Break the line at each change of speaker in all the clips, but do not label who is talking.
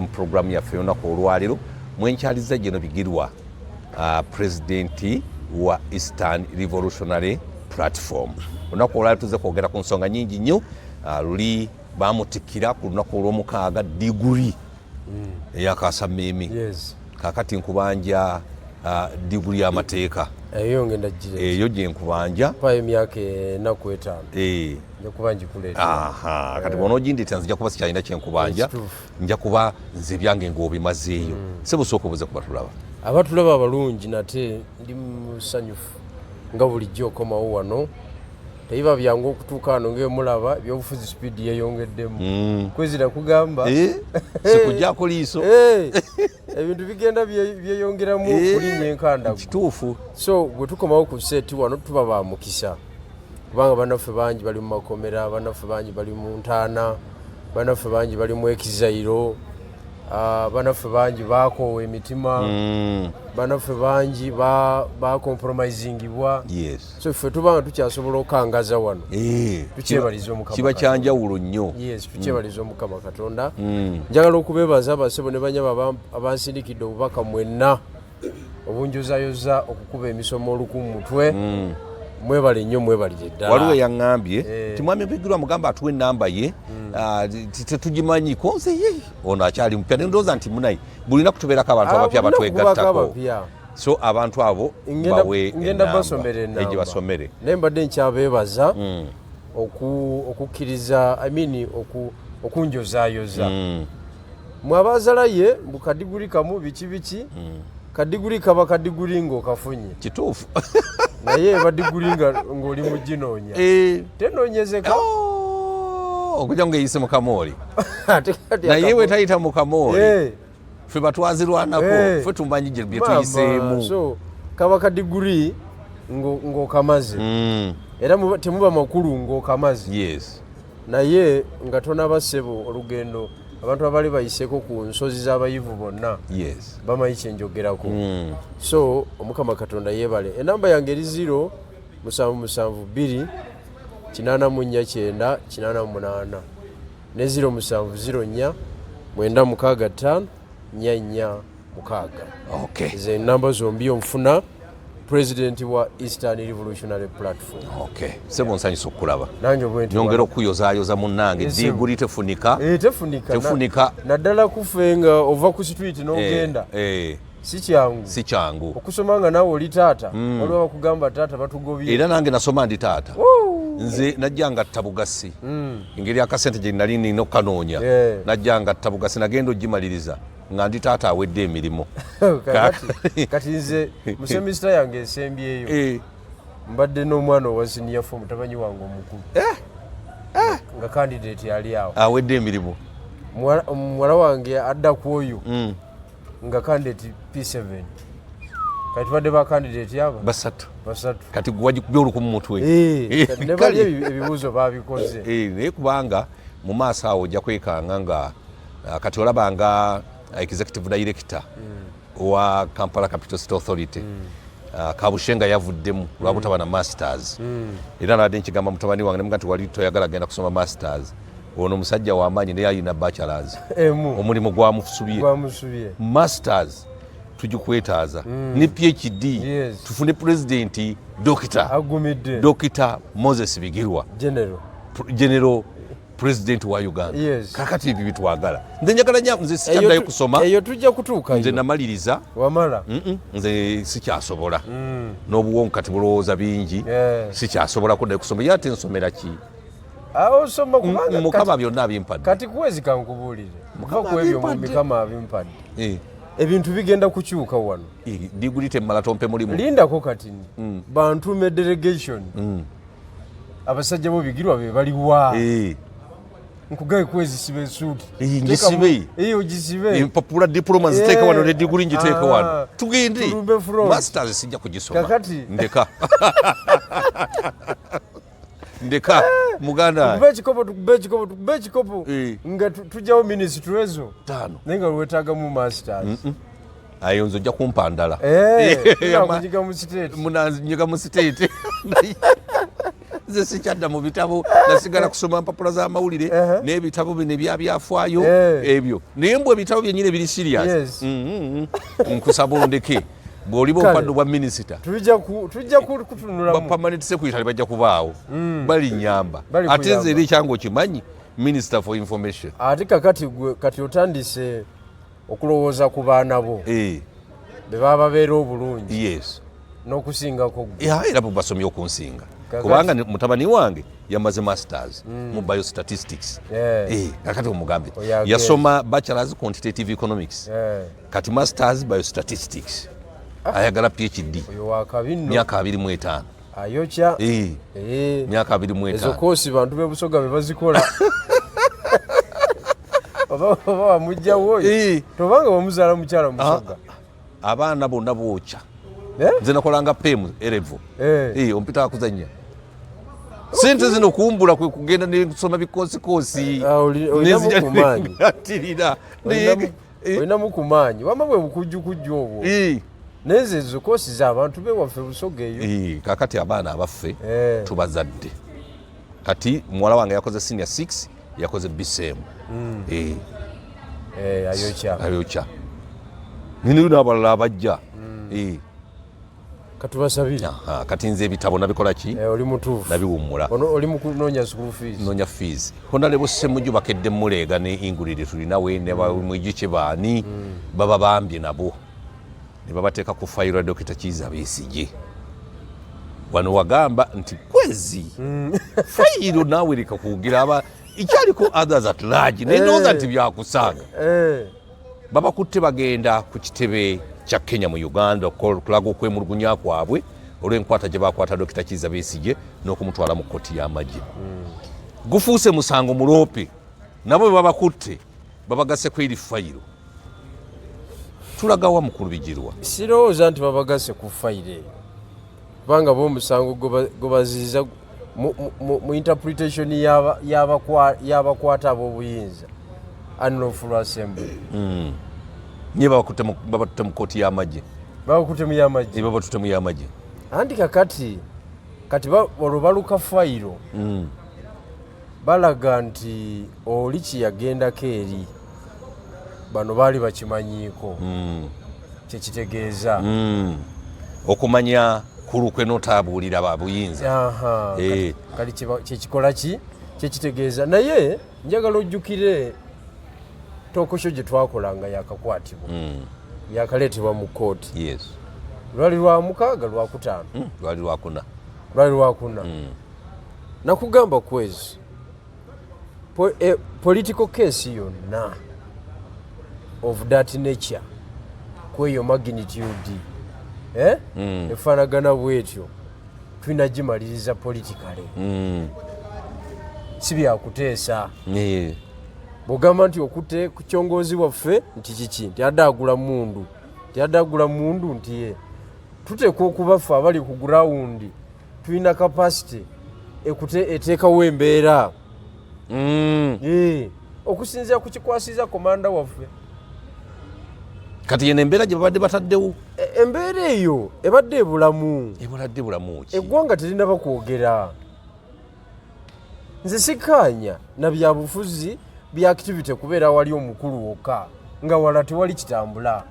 Mu puroguramu yaffe olunaku olwaleero mwenkyaliza General Bigirwa, pulezidenti wa Eastern Revolutionary Platform. Olunaku olwaleero tuze kwogera ku nsonga nyingi nnyo. Luli bamutikkira ku lunaku olwomukaaga diguri eyakasammeeme. Kakati nkubanja diguri y'amateeka.
Eyo ngenda gira.
Eyo gye nkubanja.
Payo emyaka 4 5. Nja kuba ngikuleetera.
Aha, kati bw'onoogindetera nzija kuba sikyalina kyenkubanja.
Ekituufu.
Nja kuba nze ebyange ng'obimazeeyo. Sebusooka obuze kuba tulaba.
Abatulaba abalungi, nate ndi musanyufu nga bulijjo okomawo wano. Tebiba byangu okutuuka wano ngaemulaba ebyobufuzi speed yeyongeddemu kwezira kugamba.
Eh, sikujjako liiso.
Eh, ebintu bigenda byeyongeramu okulinnya enkandago.
Kituufu.
So bwe tukomawo ku set wano tuba ba mukisa kubanga bannaffe bangi bali mu makomera, bannaffe bangi bali mu ntaana, bannaffe bangi bali mu exile, bannaffe bangi bakoowa emitima, bannaffe bangi bacompromisingibwa. So ffe tuba nga tukyasobola okukangaza wano, tukyebaliza Omukama
kiba
Katonda.
Kyanjawulo nnyo.
Yes, tukyebaliza Omukama Katonda. Njagala okubeebaza abasebo ne banyabo abansindikidde obubaka mwenna obunjozayoza okukuba emisomo oluku mu mutwe. Mwebale nnyo, mwebalire ddala.
Waliwo eyaŋŋambye
Eh.
ti mwami Bigirwa mugamba atuwa enamba ye, tetugimanyi konze ye ono akyali mupya, nendowooza nti munayi buli lunaku tubeerako abantu abapya
Bulina okubaako
abatwegattako.
Abapya.
So abantu abo bawe
Ngenda
enamba.
basomera enamba.
Egye basomere.
Naye mbadde nkyabeebaza okukkiriza, I mean, okunjozaayoza. Mwe abaazala ye mbu kadiguli kamu biki biki, kadiguli kaba kadiguli ng'okafunye.
Kituufu.
Naye eba diguli nga ng'oli mu ginoonya, tenoonyezeka.
Oh, okujja ngaeyise mu kamooli.
Ate kati
Naye wetayita mu kamooli, ffe batwazirwanako, ffe tumanyi bye
Maama,
tuyiseemu.
So kaba kadiguri ng'okamaze, era temuba makulu ng'okamaze, naye nga tonaba ssebo olugendo abantu abali bayiseeko ku nsozi z'abayivu bonna bamanyi kyenjogerako. So Omukama Katonda yeebale. Enamba yange eri 0 7 7 2 84 9 88 ne 0 7 0 4 9 6 5 4 4 6. Ezo enamba zombi onfuna, pulezidenti wa Eastern Revolutionary Platform.
Okay, sebo, nsanyusa okukulaba.
Nange bwenti.
Nyongera okuyozaayoza munnange.
Yes,
Diguli tefunika.
Eh, tefunika.
Tefunika.
Naddala kufe nga ova ku street n'ogenda, si kyangu.
Si kyangu.
Okusoma nga naawe oli taata, waliwo bakugamba taata batugobye.
Era nange nasoma ndi taata. Nze najja nga tabugasi, engeri akasente gye nali nina okukanoonya. Najja nga tabugasi, nagenda ogimaliriza nga ndi taata awedde emirimu.
Kati nze mu semester yange esembyeyo mbadde n'omwana owa senior four, mutabani wange omukulu, nga candidate ali awo.
Awedde emirimu.
Muwala wange adda ku oyo nga candidate P7. Kati tubadde ba candidate aba
basatu.
Basatu.
Kati gwagikubye oluku mu mutwe.
Eh, kati ne bali ebibuuzo babikoze.
Eh, naye kubanga mu maaso awo ojja kwekanga nga kati olaba nga executive director owa Kampala Capital City Authority, Kabushenga yavuddemu lwabutaba na masters. Era nabadde nkigamba mutabani wange nemuga nti wali toyagala genda kusoma masters, ono omusajja wamaanyi naye alina bachelors
emu.
Omulimu gwamusubye.
Gwamusubye.
Masters tugikwetaaza ne PhD. Tufune president doctor.
Agumidde.
Dr Moses Bigirwa.
General.
General president wa Uganda. Kakati ebyo bitwagala. Nze njagala nya nze sikyaddayo kusoma.
Eyo tujja kutuukayo.
Nze namaliriza.
Wamala.
Nze sikyasobola n'obuwongo kati bulowooza bingi. Sikyasobola kuddayo kusoma, ye ate nsomera ki?
Awo osoma kubanga
Mukama byonna abimpadde.
Kati kuwezi kankubuulire.
Mukama
Kuva ku ebyo mu
abimpadde.
Mikama abimpadde, ebintu bigenda kukyuka wano.
Diguli temmala, tompe mulimu.
Lindako katini, bantume delegation. Abasajja bo Bigirwa be baliwa? Nkugaye kwezisiba esuuti.
Ngisibe.
Ogisibe.
Empapula diploma nziteeke wano ne diguli ngiteeke wano, tugende.
Tulumbe front.
Masters sijja kugisoma.
Kakati.
Ndeka, ndeka muganda.
Tukube ekikopo, tukube ekikopo, tukube ekikopo nga tujjawo minisitule ezo.
Taano.
Naye nga lwetaagamu masters.
Ayo nze ojja kumpa ndala.
Tunakunyiga mu state.
Munanyiga mu state. Nze sikyadda mu bitabo, nasigala kusoma mpapula z'amawulire n'ebitabo bino ebyabyafaayo ebyo, naye mbw ebitabo byennyini ebiri serious. Nkusaba ondeke bw'oliba
Kale.
ompadde obwa minisita.
Tujja kutunulamu.
Ba permanent secretary bajja kubaawo, balinyamba.
Bali
Ate nze
kuyamba.
era ekyange okimanyi, minister for information.
Ate kakati gwe kati otandise okulowooza ku baana bo be baba babeera obulungi n'okusingako gwe.
Ya, era bo basomye okunsinga.
Kakati.
Kubanga mutabani wange yamaze masters mu biostatistics. Kakati omugambe
Oyo agenda.
yasoma bachelors quantitative economics, kati masters biostatistics, ayagala PhD.
Oyo wakabi nno.
Myaka 25.
Ayokya.
Myaka
Ezo
25.
koosi bantu b'ebusoga be bazikola. Oba wamugjawo oyo, tobanga wamuzaala mukyala musoga.
Abaana bonna bookya.
Eh?
Nze nakolanga pemu erevo. Ompita akuzanya sente zino kumbula kwe kugenda nesoma bikoosikoosi.
Ah, olinamu ku maanyi.
Neziatirira.
Olinamu ku maanyi, wamma bwe bukujjukujju obwo, naye nze ezo koosi z'abantu bewaffe busoga eyo.
Kakati abaana abaffe tubazadde. Kati muwala wange yakoze senior 6, yakoze BCM.
Ayokya.
Ayokya niniyo n'abalala abajja.
Katubasabire.
Aha, kati nze ebitabo nabikola ki?
Oli mutuufu.
Nabiwummula.
Ono oli mu kunoonya school fees.
Nonya fees. Honorable Ssemujju bakedde muleega ne Ingrid tulinawe ne bamwijukye baani baba bambye nabo ne babateeka ku fayiro ya Dokita Kiiza Besigye. Wano wagamba nti kwezi fayiro naawe leka kwogera aba ikyaliko others at large, naye ndowooza nti byakusaaga. Babakutte bagenda ku kitebe kya Kenya mu Uganda okulaga okwemulugunya kwabwe olw'enkwata gye bakwata Dokita Kiiza Besigye n'okumutwala mu kkooti y'amagye. Gufuuse musango muloope. Nabo bwe babakutte babagasse ku eri fayiro. Tulagawa, mukulu Bigirwa?
Sirowooza nti babagasse ku fayiro eyo, kubanga bo omusango gwe baziiza mu interpretation y'abakwata ab'obuyinza, unlawful assembly.
Nye babatutte mu kkooti y'amagye.
Babakutte mu y'amagye?
Babatutte mu y'amagye.
Anti kakati kati olwo baluka fayiro, balaga nti oli kyeyagendako eri bano baali bakimanyiiko, kyekitegeeza.
Okumanya kulukwe n'otaabuulira babuyinza.
Aha, kati kyekikola ki kyekitegeeza. Naye njagala ojjukire talk show gye twakola nga yakakwatibwa, yakaleetebwa mu kooti. Lwali lwa mukaaga, lwakutaano?
Lwali lwakuna.
Lwali lwakuna. Nakugamba kwezi political case yonna of that nature, kweyo magnitude, eh? Efaanagana bwetyo, tulina gimaliriza politically, si byakuteesa. Bwogamba nti okutte ku kyongozi waffe nti kiki, nti adde agula mundu, nti adde agula mundu, nti ye tuteekwa okuba ffe abali ku ground tulina capacity eteekawo embeera. Okusinziira ku kikwasiza komanda waffe.
Kati yeno embeera gye babadde bataddewo?
Embeera eyo ebadde ebulamu.
Ebuladde bulamu ki?
Eggwanga terinaba kwogera. Nze sikkaanya na byabufuzi bya activity kubeera wali omukulu wokka nga wala tewali kitambula.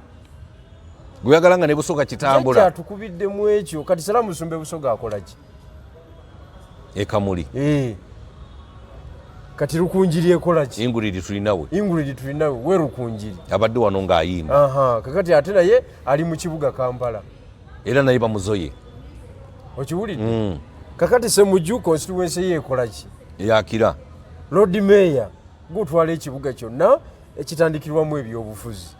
Gweyagala nga ne Busoga kitambula.
Kyatukubiddemu ekyo. Kati Salaamu Musumba Busoga akola ki?
Ekamuli.
Kati Rukunjiri ekola ki?
Ingrid tulinawe.
Ingrid tulinawe we Rukunjiri.
Abadde wano ng'ayimba.
Aha, kakati ate naye ali mu kibuga Kampala.
Era naye bamuzoye.
Okiwulidde? Kakati Semuju constituency ye ekola ki?
Yakira.
Lord Mayor gutwala ekibuga kyonna ekitandikirwamu ebyobufuzi.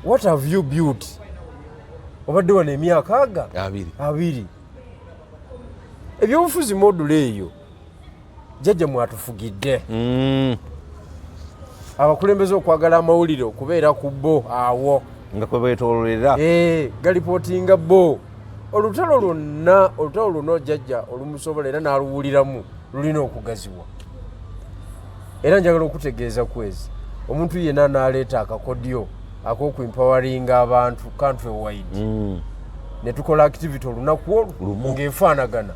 What have you built? Obadde wano emyaka aga
20.
20. Ebyobufuzi module eyo jjajja mwatufugidde. Abakulembeze okwagala amawulire okubeera ku bo awo
nga kwe beetoololera.
Galipootinga bo. Olutalo lwonna, olutalo lwonna jjajja olumusobola era n'aluwuliramu lulina okugaziwa. Era njagala okutegeeza kwezi omuntu yenna n'aleeta akakodyo ak'okuempoweringa abantu country wide, ne tukola activity olunaku olwo
Lumu.
ng'efaanagana.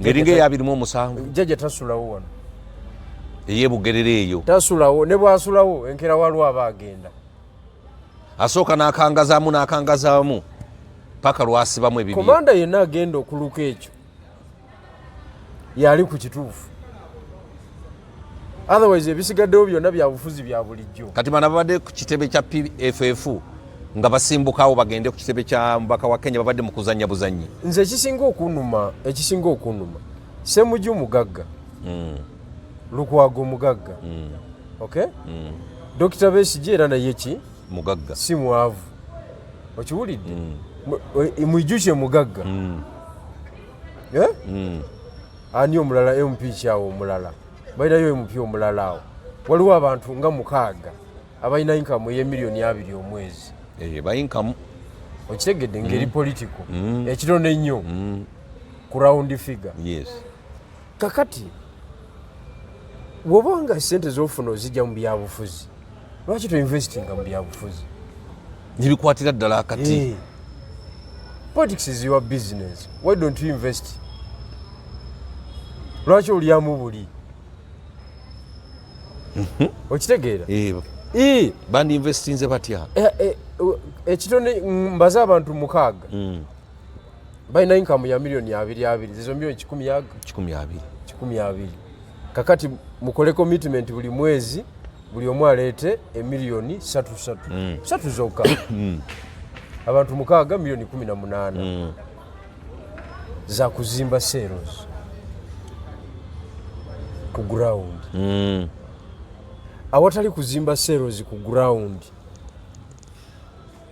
Ng'eringa eya 27.
Jjajja tasulawo wano.
Ey'ebugerera eyo.
Tasulawo, ne bwasulawo enkera waliwo aba agenda.
Asooka n'akangazaamu n'akangazaamu paka lwasibamu ebibye.
Komanda yenna agenda okuluka ekyo yali ku kituufu, otherwise ebisigaddewo byonna byabufuzi bya bulijjo.
Kati bano babadde ku kitebe kya PFF nga basimbukawo bagende ku kitebe kya mubaka wa Kenya, babadde mu kuzannya buzannyi.
Nze ekisinga okunuma, Semuju mugagga, Lukwago mugagga, okay, Dr Besigye era naye ki?
Mugagga.
Si mwavu, okiwulidde? Mwijukye mugagga. Eh? Ani omulala? MP kyawo omulala, balinayo MP omulala awo. Waliwo abantu nga mukaaga abalina inkamu ey'emiliyoni 20 omwezi.
Eh, bayinkamu.
Okitegedde? Ngeri political ekitono ennyo ku round figure. Kakati bw'oba nga sente z'ofuna ozijja mu byabufuzi, lwaki toinvestinga mu byabufuzi?
Nebikwatira ddala akati.
Eh. Politics is your business, why don't you invest? Lwaki olyamu buli? Okitegeera?
Eh,
Eh,
bandi investinze batya?
Ekitone mbaze abantu mukaaga balina inkamu ya miliyoni abiri abiri, zezo miliyoni kikumi aga.
120.
120. Kakati mukole commitment, buli mwezi buli omu aleete emiliyoni satu satu satu zokka. Abantu mukaaga, miliyoni 18 za kuzimba cells ku ground. Awatali kuzimba cells ku ground,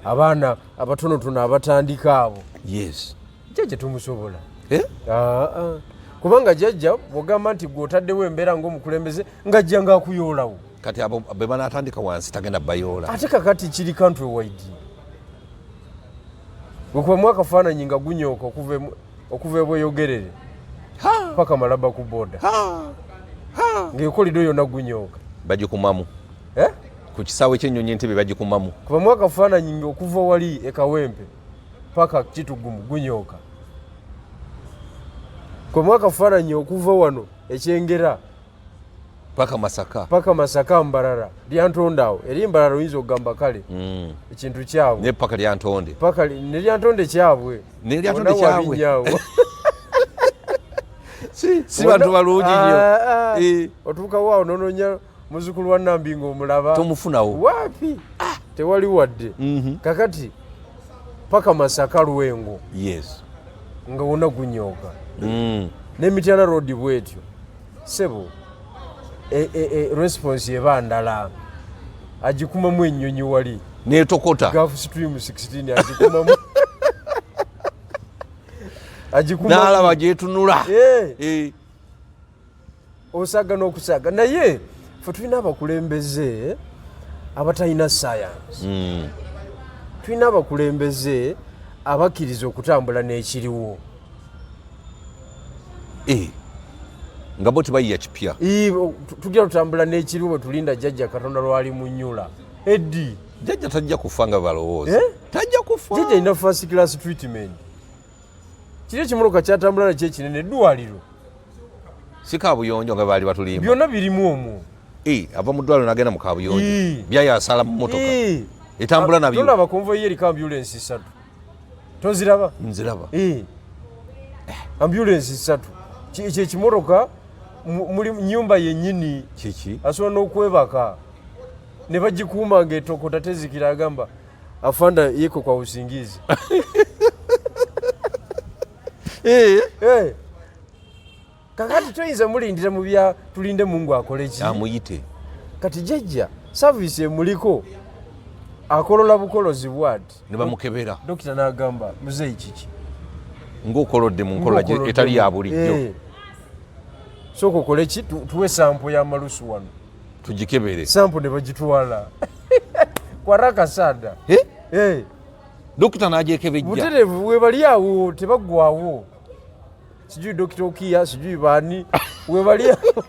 abaana abatonotono abatandika abo, jjajja tumusobola.
Eh?
Ah, ah. Kubanga jjajja bwogamba nti gwe otaddewo embeera ng'omukulembeze, ng'ajja ng'akuyoolawo.
Kati abo be banatandika wansi tagenda bayoola.
Ate kakati kiri country wide, gwekubamu akafaananyi nga gunyooka okuva ebweyogerere paka Malaba ku boda, ng'ekolido yonna gunyooka.
Bagikumamu.
Eh?
Ku kisaawe ky'ennyonyi Entebe bagikumamu.
Kubamu akafaananyi nga okuva wali ekawempe paka Kitugumu gunyooka. Kubamu akafaananyi okuva wano ekyengera
paka Masaka.
Paka Masaka, Mbarara, Lyantonde awo. Eri Mbarara oyinza okugamba kale ekintu kyabwe.
Ne paka Lyantonde.
Paka ne Lyantonde kyabwe.
Ne Lyantonde
Wonna
kyabwe.
wabinyaawo.
Si bantu balungi nnyo.
Ah, ah.
Eh.
Otuukawo awo nononya muzukulu wa Nambi ng'omulaba.
Tomufunawo.
Waapi, tewali wadde. Kakati paka Masaka, Lwengo, nga wonna gunyooka. N'Emityana Road bwetyo, sebo. Response eba ndala, agikumamu ennyonyi wali.
Netokota.
Gulf Stream 16 agikumamu, agikumamu.
N'alaba gyetunula.
Eh.
Eh.
Osaaga n'okusaaga, naye fe tulina abakulembeze abatalina science. Tulina abakulembeze abakkiriza okutambula n'ekiriwo.
Eh. Nga bo tebayiya kipya.
Tugira tutambula n'ekiriwo bwe tulinda jjajja Katonda lwali munyula eddi.
Jjajja tajja kufa nga balowooza.
Eh?
Tajja kufa.
Jjajja alina first class treatment. Kiri ekimotoka kyatambula nakyo ekinene, eddwaliro.
Si kabuyonjo nga baali batulimba?
Byonna birimu omwo.
Eh, ava mu ddwaliro n'agenda mu kabuyonjo.
Ii.
Byayasala mu motoka.
Ii.
Etambula nabyo.
Tolaba convoy ye eriko ambulance ssatu? Toziraba?
Nziraba.
Ii. Ambulance ssatu. Ekyo ekimotoka muli nyumba yennyini.
Kiki?
Asobola n'okwebaka ne bagikuuma ng'etokota tezikira, agamba afanda yeko kwa usingizi.
Eh.
Eh. Kakati toyinza mulindira mu bya tulinde Mungu akole ki?
Amuyite.
Kati jjajja service emuliko, akolola bukolozi bwati.
Ne bamukebera.
Dokita n'agamba, "Muzeeyi, kiki?"
Ng'okolodde mu nkola etali ya bulijjo.
Eh. Sooka okole ki? Tuwe sample y'amalusu wano.
Tugikebere.
Sample ne bagitwala kwaraka sada.
Eh?
Eh.
Dokita n'agyekebejja.
Butereevu, webali awo tebaggwawo, sijui Dokita Okiya, sijui baani, webali awo.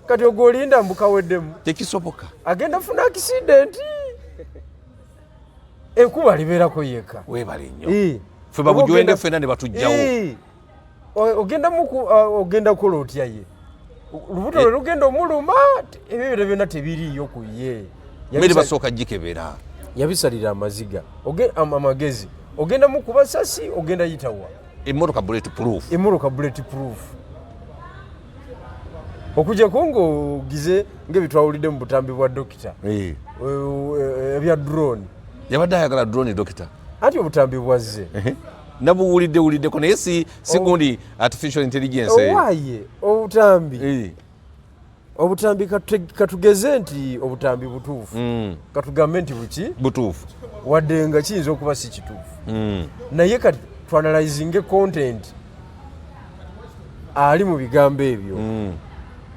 Kati ogwo olinda mbukaweddemu.
Tekisoboka.
Agenda funa accident, enkuba libeerako yeka.
Weebale nnyo.
Eh.
Ffe babujwenge
Oba ogenda-
ffenna ne batugjawo.
Eh. Ogenda ogenda kukola otya ye? Lubuto lwe lugenda omuluma, ebyo byonna byonna tebiriiyo ku ye.
Mmere basooka gikebera.
Yabisalira amaziga amagezi. Ogenda mukuba sasi, ogenda yitawa.
Emmotoka bullet proof.
Emmotoka bullet proof. Okujjako ng'ogize ng'ebitwawulidde mu butambi bwa dokita. Ebya drone.
Yabadde ayagala drone dokita.
Anti obutambi bwazze.
Nabuwulidde wuliddeko naye si gundi artificial intelligence.
Owaaye obutambi. Obutambi katugeze nti obutambi butuufu. Katugambe nti buki?
Butuufu.
Wadde nga kiyinza okuba si kituufu. Naye kati tuanalyzinge content ali mu bigambo ebyo.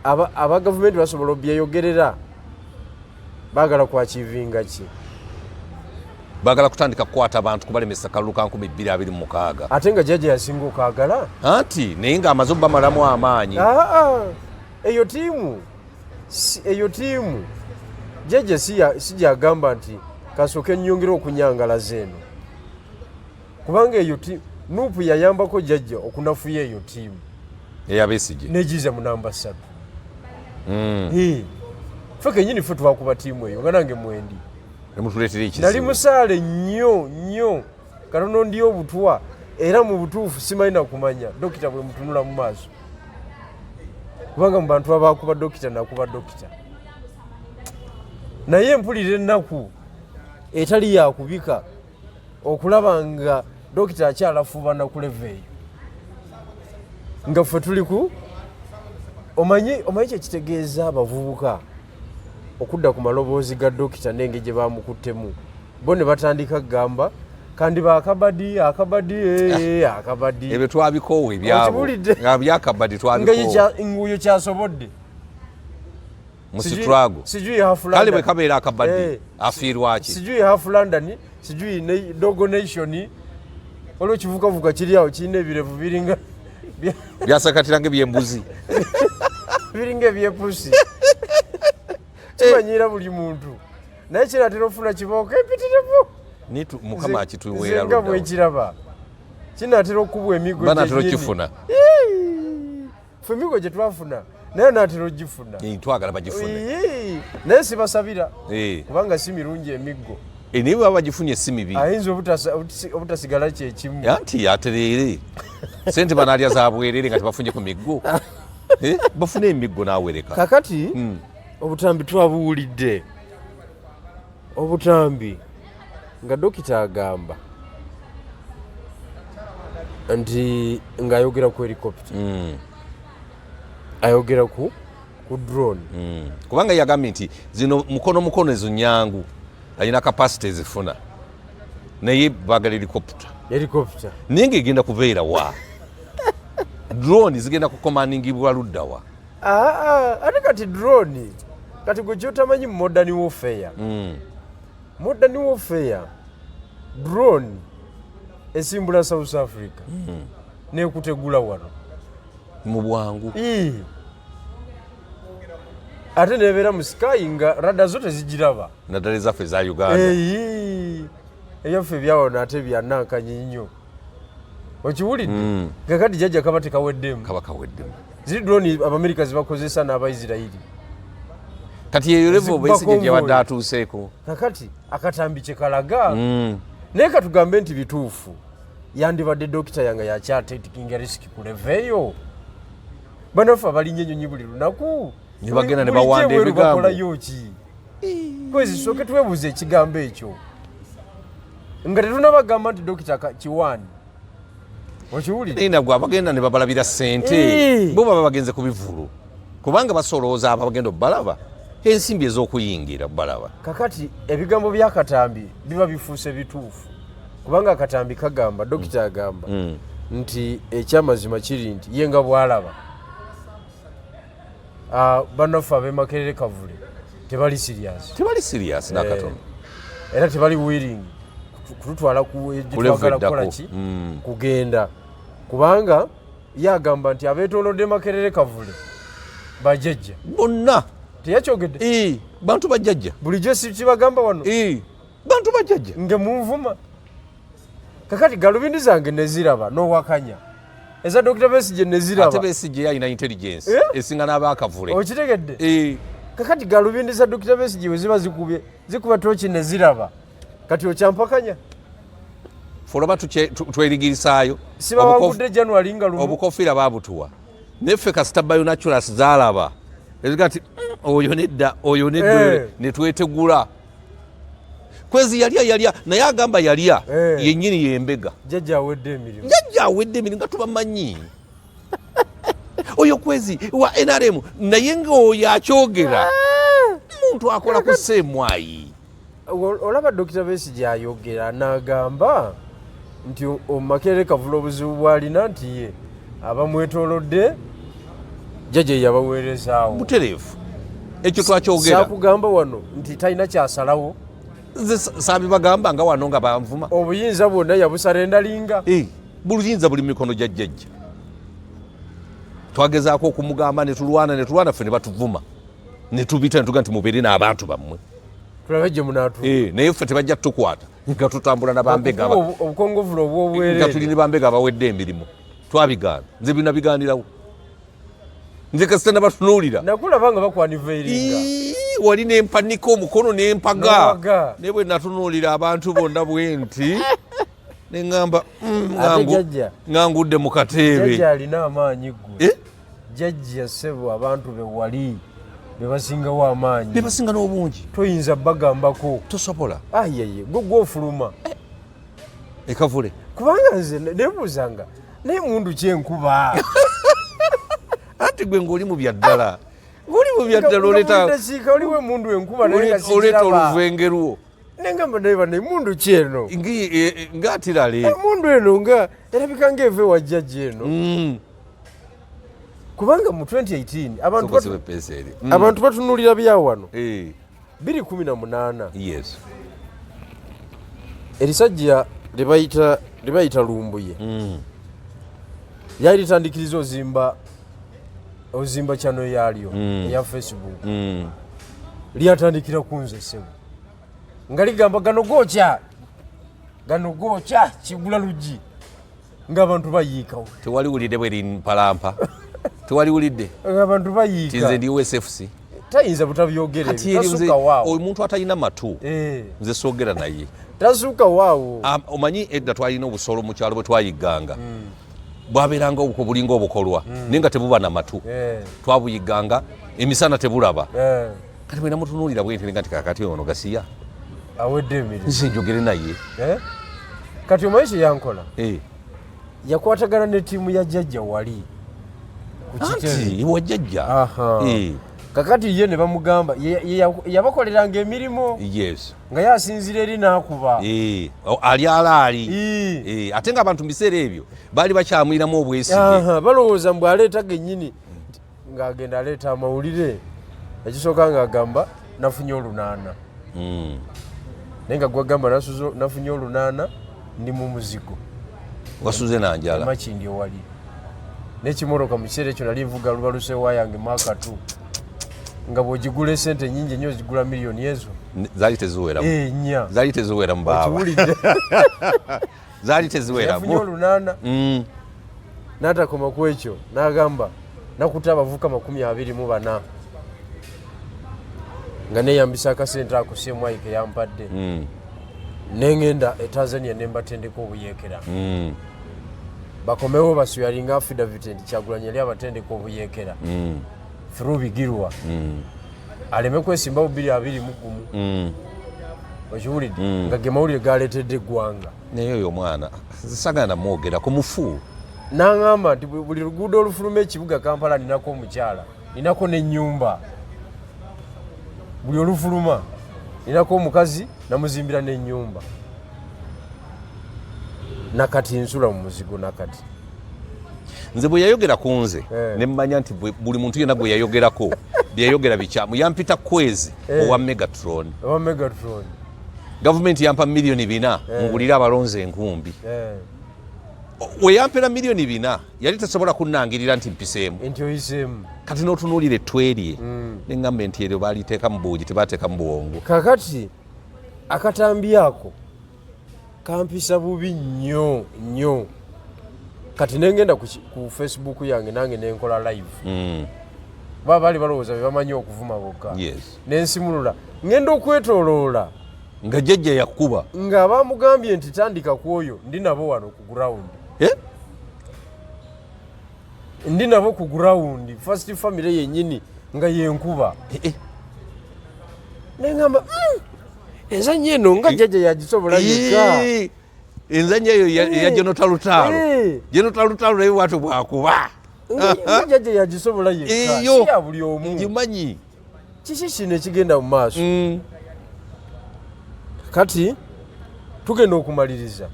Aba gavumenti basobola obyeyogerera. Baagala kwakivinga ki?
Baagala kutandika kukwata abantu kubalemesa kalulu ka 2026.
Ate nga jjajja yasinga okaagala?
Anti naye ng'amaze obbamalamu amaanyi.
Eyo tiimu, eyo tiimu jjajja si gyagamba nti kasooke nnyongere okunyangalaza eno. Kubanga eyo Nuupu yayambako jjajja okunafuya eyo tiimu.
Eya Besigye.
N'egiza mu namba 3. Ffe kennyini ffe twakuba tiimu eyo nga nange mwendi.
Nemutuleetera ekizibu.
Nali musaale nnyo nnyo katono ndi obutwa era mu butuufu simanyi na kumanya dokita bwe mutunula mu maaso. Kubanga mu bantu abakuba dokita nakuba dokita. Naye mpulira ennaku etali yakubika okulaba nga dokita akyalafuubana ku level eyo. Nga ffe tuli ku omanyi kye kitegeeza abavubuka okudda ku maloboozi ga dokita n'engeri gye baamukuttemu. Bo ne batandika kugamba kandi ba akabadi, akabadi, akabadi.
Ebyo twabikoowa ebyabo. Nga byakabadi twabikoowa.
Nga oyo kyasobodde.
Mu struggle.
Sijui half London.
Kale bwe kabeera akabadi, afiirwa ki?
Sijui half London, sijui Dogo Nation. Waliwo kivukavuka kiri awo kirina ebirevu biringa
byasakatira ng'ebyembuzi.
Biringa ebyepusi. Kimanyira buli muntu. Naye kiratera ofuna kibooko empitirivu.
Nitu Mukama akituweera
ludda. Nze nga bwekiraba. Kinaatera okukubwa emiggo
Banaatera okukifuna.
Ffe emiggo gye twafuna naye naatera ogifuna.
Twagala bagifune.
Naye sibasabira. Kubanga si mirungi emiggo.
Naye baba bagifunye si mibi.
Ayinza obutasigala kye kimu.
Anti atereere. Ssente banaalya za bwereere nga tebafunye ku miggo. Bafune emiggo n'awereka.
Kakati obutambi twabuwulidde. Obutambi nga dokita agamba nti ng'ayogera ku helicopter. Ayogera ku drone.
Kubanga yagambye nti zino mukono mukono ezo nyangu alina capacity ezifuna naye baagala helicopter.
Helicopter.
Naye ng'egenda kubeera wa? Drone zigenda kukomandingibwa ludda wa?
Ate kati drone kati gwe ky'otamanyi modern warfare. Modern warfare drone esimbula South Africa n'ekutegula wano
mu bwangu.
Ate nebeera mu sky nga radar zo tezigiraba.
Naddala ezaffe eza Uganda.
Ebyaffe ebyawano ate byannankanye nnyo. Okiwulidde? Nga kati jjajja kaba tekaweddemu.
Kaba kaweddemu.
Ziri drone Abamerika zibakozesa n'Abaisirairi.
Kati eyo level Besigye gye badde atuuseeko.
Kakati akatambi kye kalaga. Naye katugambe nti bituufu. Yandibadde dokita yange yakyatekinga risk ku level eyo. Bannaffe abalinnya ennyonyi buli lunaku.
Ne bagenda ne bawanda ebigambo.
Bakolayo ki? Kwezi sooke twebuuze ekigambo ekyo. Nga tetunnabagamba nti dokita kiwaani. Okiwulidde?
Naye nabwe abagenda ne babalabira ssente. Bo baba bagenze ku bivvulu. Kubanga basolooza abo abagenda obbalaba. Ensimbi ez'okuyingira balaba.
Kakati ebigambo by'akatambi biba bifuuse bituufu. Kubanga akatambi kagamba, dokita agamba nti ekyamazima kiri nti ye nga bw'alaba. Bannaffe ab'e Makerere Kavule tebali serious.
Tebali serious n'akatono.
Era tebali willing kututwala ku
Ku level
gye twagala kukola
eddako.
ki? Kugenda. Kubanga ye agamba nti abeetoolodde Makerere Kavule bajjajja.
Bonna.
Teyakyogedde?
Bantu bajjajja.
Bulijjo si kibagamba wano?
Bantu bajjajja.
Nge munvuma. Kakati galubindi zange ne ziraba n'owakanya. Eza Dr. Besigye neziraba.
Ate Besigye yalina intelligence
Eh?
esinga n'abakavule.
Okitegedde?
Eh.
Kakati galubindi za Dr. Besigye we ziba zikubye, zikuba toki neziraba. Kati okyampakanya?
Ffe olaba twerigirisaayo.
Sibawangudde January nga lumu.
Obukofiira babutuwa. Neffe kasita bionaturals zaalaba. Eziga nti oyo nedda, oyo nedda,
Eh.
ne twetegula. Kwezi yalya yalya naye agamba yalya
Eh.
yennyini yembega.
Jjajja awedde emirimu.
Jjajja awedde emirimu nga tubamanyi. Oyo Kwezi wa NRM naye ng'oyo akyogera. Muntu akola ku seemwayi.
Olaba Dr. Besigye ayogera n'agamba nti Makerere Kavula obuzibu bw'alina nti ye abamwetoolodde jjajja ye yabaweerezaawo.
Butereevu. Ekyo twakyogera.
Saakugamba wano nti talina kyasalawo.
Nze saabibagamba nga wano nga banvuma.
Obuyinza bwonna yabusarendalinga.
Buyinza buli mu mikono gya jjajja. Twagezaako okumugamba ne tulwana ne tulwana ffe ne batuvuma. Ne tubita ne tugamba nti mubeere n'abantu bammwe.
Tulabe gye munaatuuka.
Naye ffe tebajja tukwata nga tutambula na bambega
Okukuba obukongovule obw'obwereere.
Nga tuli ne bambega abawedde emirimu. Twabigaana. Nze bino nabigaanirawo. Nze kasita nabatunuulira.
Nakulaba nga bakwaniveiringa.
Ii, wali ne mpanika omukono ne mpaga.
N'owaga.
Naye bwe natunuulira abantu bonna bwe nti, ne ŋŋamba,
Ate jjajja.
nga ngudde mu kateebe.
Jjajja alina amaanyi ggwe.
Eh?
Jjajja ssebo abantu be wali be basingawo amaanyi.
Be basinga n'obungi.
Toyinza bagambako.
Tosobola.
Ayeye, gwe gw'ofuluma.
Ekavule.
Kubanga nze neebuuzanga, naye mundu ki enkuba?
Anti gwe ng'oli mu bya ddala. Ng'oli mu bya ddala
Nga buli ddakiika oliwo emmundu enkuba naye nga
oleeta
sigiraba.
oluvengerwo.
Ne ngamba naye bano emmundu ki eno?
Ng'atirale.
Emmundu eno nga erabika ng'eva ewa jjajja eno. Kubanga mu 2018
Soko sibe pesa eri.
Abantu batunuulira bya wano. 2018.
Yes.
Erisajja lye bayita Lumbuye. Lyali litandikiriza ozimba channel yalyo eya Facebook. Lyatandikira ku nze ssebo. Nga ligamba gano gookya. Gano gookya kigula luggi. Ng'abantu bayiikawo.
Tewali wulidde bwe limpalampa. Tewali wulidde.
Ng'abantu bayiika.
Nti nze ndi USFC.
Tayinza butabyogera
Kati
ebyo.
eri nze
Tasuka waawo.
omuntu atalina matu. Nze soogera naye.
Tasuka waawo.
Omanyi edda twalina obusolo mu kyalo bwe twayigganga. Bwabeeranga obuko bulinga obukolwa, naye nga tebuba na matu. Twabuyigganga, emisana tebulaba. Kati bwe namutunuulira bwe nti nga nti kaakati ono gasiya.
Awedde emirimu.
Nze njogere naye.
Kati omanyi kye yankola? Yakwatagana ne ttiimu ya jjajja wali. Ku kitebe.
Anti, wa jjajja.
Kakati ye ne bamugamba, yabakoleranga emirimu.
Yes.
Nga yasinzira eri n'akuba.
Ali alaali. Ate ng'abantu mu biseera ebyo baali bakyamuyinamu obwesige.
Balowooza mbu aleeta gennyini. Ng'agenda aleeta amawulire. Ekisooka ng'agamba nafunye 8. Naye nga gwagamba nafunye 8 ndi mu muzigo.
Wasuze na njala.
Makindye wali. N'ekimmotoka mu kiseera ekyo nali nvuga luba lusewa yange Mark 2. Nga bw'ogigula essente nnyingi ennyo ozigula miliyoni ezo.
Zaali teziweramu.
Nnya.
Zaali teziweramu baaba.
Okiwulidde.
Zaali teziweramu.
Yafunye 8. N'atakoma ku ekyo n'agamba nakuta abavubuka 24. Nga neeyambisa akasente ako CMI ke yampadde. Ne ŋŋenda e Tanzania ne mbatendeka obuyeekera. Bakomewo baswearinga affidavit nti Kyagulanyi yali abatendeka obuyeekera. Through Bigirwa. Aleme kwesimbawo 2021. Okiwulidde? Nga ge mawulire galeetedde eggwanga.
Naye oyo omwana sagala namwogera ku mufu.
N'aŋŋamba nti buli luguudo olufuluma ekibuga Kampala ninako omukyala, ninako n'ennyumba. Buli olufuluma ninako omukazi namuzimbira n'ennyumba. Nakati nsula mu muzigo nakati.
Nze bwe yayogera ku nze, ne mmanya nti buli muntu yenna gwe yayogerako, bye yayogera bikyamu. Yampita Kwezi owa Megatron.
Owa Megatron.
Gavumenti yampa miliyoni 4 ngulire abalonzi enkumbi. We yampera miliyoni 4 yali tasobola kunnangirira nti mpiseemu.
Nti oyiseemu.
Kati n'otunuulira ettwe lye, ne ŋŋamba nti eryo baaliteeka mu buugi, tebaateeka mu bwongo.
Kaakati akatambi ako kampisa bubi nnyo nnyo. Kati nengenda ku Facebook yange nange nenkola live. Baba baali balowooza be bamanyi okuvuma bokka. Nensimulula ngenda okwetoloola
nga jjajja yakuba
nga bamugambye nti tandika ku oyo, ndi nabo wano ku ground.
Eh?
Ndi nabo ku ground, first family yennyini nga yenkuba.
Eh, eh.
Nengamba, enzannya eno nga jjajja yagisobola yekka."
Enzannya eyo eya General Talutaalo. General Talutaalo naye bwatyo bwakuba.
Nga jjajja yagisobola yekka,
Eyo
si ya buli omu.
Ngimanyi.
Kiki kino ekigenda mu maaso? Kati tugenda okumaliriza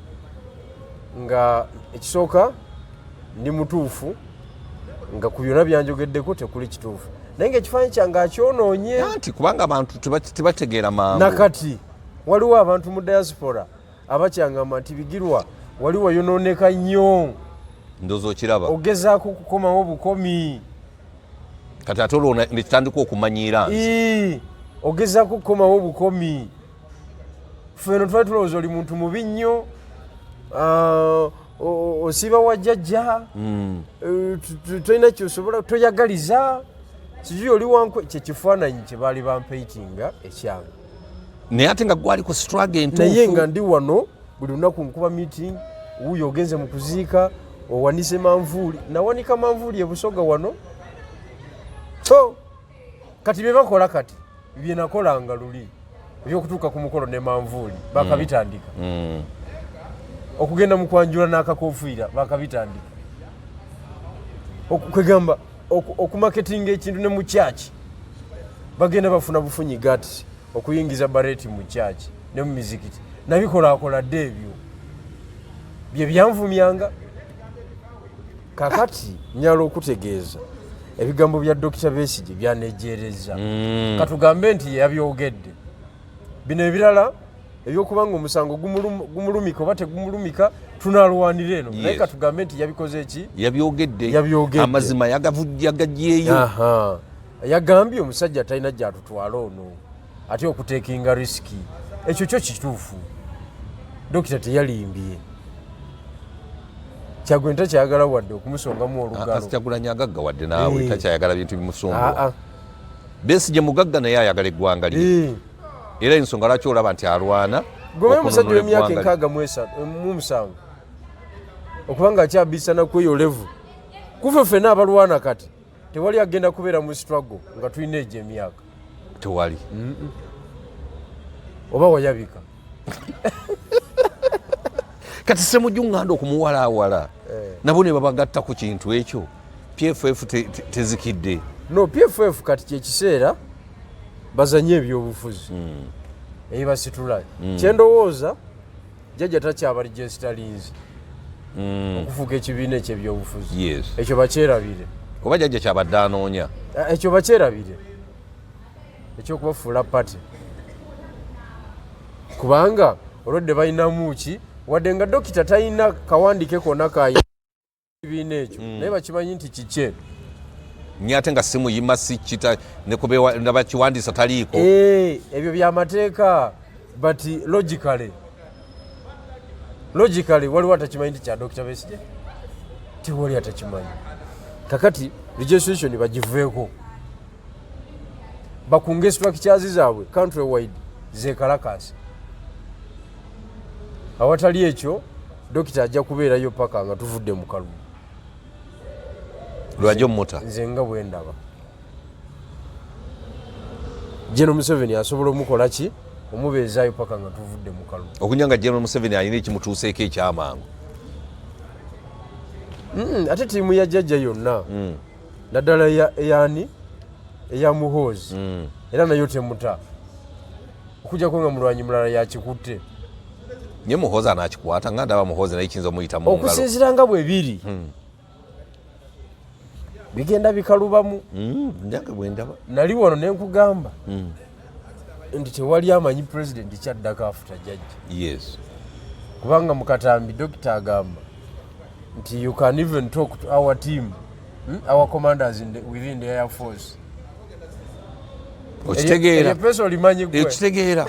nga ekisooka ndi mutuufu, nga ku byonna byanjogeddeko tekuli kituufu, naye nga ekifaananyi kyange akyonoonye.
Anti kubanga abantu tebategeera mangu.
Nakati waliwo abantu mu diaspora abakyangamba nti, "Bigirwa, wali wayonooneka nnyo."
Ndowooza okiraba.
"Ogezaako okukomawo bukomi."
Kati ate olwo nekitandika okumanyiira nze.
Ii, "Ogezaako okukomawo bukomi. Ffe eno twali tulowooza oli muntu mubi nnyo. Ah, osiiba wa jjajja. Eh, tolina kyosobola, toyagaliza, sijui oli wankwe." Kyekifaananyi kye baali bampeitinga ekyange.
Naye ate nga gwali ku struggle
Naye
entuufu.
nga ndi wano buli lunaku nkuba meeting. Wuuyo ogenze mu kuziika, owanise manvuuli. Nawanika manvuuli ebusoga wano. So kati bye bakola kati bye nakolanga luli, ebyokutuuka ku mukolo ne manvuuli, bakabitandika. Okugenda mu kwanjula n'akakofiira, bakabitandika. Kwegamba okumaketinga ekintu ne mu kyaki bagenda bafuna bufunyi gati okuyingiza bareti mu kyaki ne mu mizikiti. Nabikolakola dde ebyo bye byanvumyanga. Kakati nyala okutegeeza ebigambo bya Dokita Besigye byanejereza. Katugambe nti yabyogedde. Bino ebirala ebyokuba nga omusango gumulumika oba tegumulumika, tunalwanira eno, naye katugambe nti yabikoze eki?
Yabyogedde.
Yabyogedde.
Amazima yagagyeyo.
Aha. Yagambye omusajja talina gyatutwala ono, ate okutekinga risk. Ekyo kyo kituufu, dokita teyalimbye. Kyagulanyi takyayagala wadde okumusongamu olugalo.
Kyagulanyi agagga wadde naawe. Takyayagala bintu bimusumbuwa.
Ah, ah.
Besigye mugagga, naye ayagala eggwanga lye. Era ensonga lwaki olaba nti alwana
Gwe omusajja
okununula
w'emyaka
eggwanga lye.
67 okuba nga akyabisana kweyo level, kufe ffenna abalwana kati tewali agenda kubeera mu struggle nga tulina egyo emyaka.
Tewali.
Oba wayabika.
Kati Semujju Nganda okumuwalaawala nabo ne babagatta ku kintu ekyo, PFF tezikidde.
No, PFF kati kyekiseera bazanye ebyobufuzi ebibasitula. Kyendowooza, jjajja takyabaregisterinze okufuuka ekibiina ekyebyobufuzi. Ekyo bakyerabire.
Oba jjajja kyabadde anoonya.
Eh, ekyo bakyerabire, ekyokubafuula party, kubanga olwedde balinamu ki, wadde nga dokita talina kawandike konna kakibiina ekyo, naye bakimanyi nti kikye.
Nye ate nga simuyima, si kita nekubakiwandiisa taliiko.
Eh, ebyo byamateeka, but logically waliwo atakimanyi nti kya Dokita Besigye? Tewali atakimanyi. Kakati registration bagiveeko, bakunge structures zaabwe country wide zekalakasi. Awatali ekyo, dokita ajja kubeerayo paka nga tuvudde mu kalulu.
Lwajja omuta.
Nze nga bwendaba, General Museveni asobola omukola ki, omubeezaayo paka nga tuvudde mu kalulu.
Okunya nga General Museveni alina ekimutuuseeko ekyamangu.
Ate ttiimu ya jjajja yonna, naddala eyani, eya Muhoozi, era nayo temuta, okujjako nga mulwanyi mulala yakikutte.
Nye Muhoozi anakikwata, nga ndaba Muhoozi naye kiyinza omuyita mu ngalo.
Okusinziira nga bwe biri, bigenda bikalubamu.
Njange bwendaba.
Nali wano nenkugamba nti tewali amanyi pulezidenti kyaddako after jjajja. Kubanga mu katambi dokita agamba nti, "You can even talk to our team, our commanders within the air force."
Okitegeera.
Eryo pesa olimanyi gwe.
Okitegeera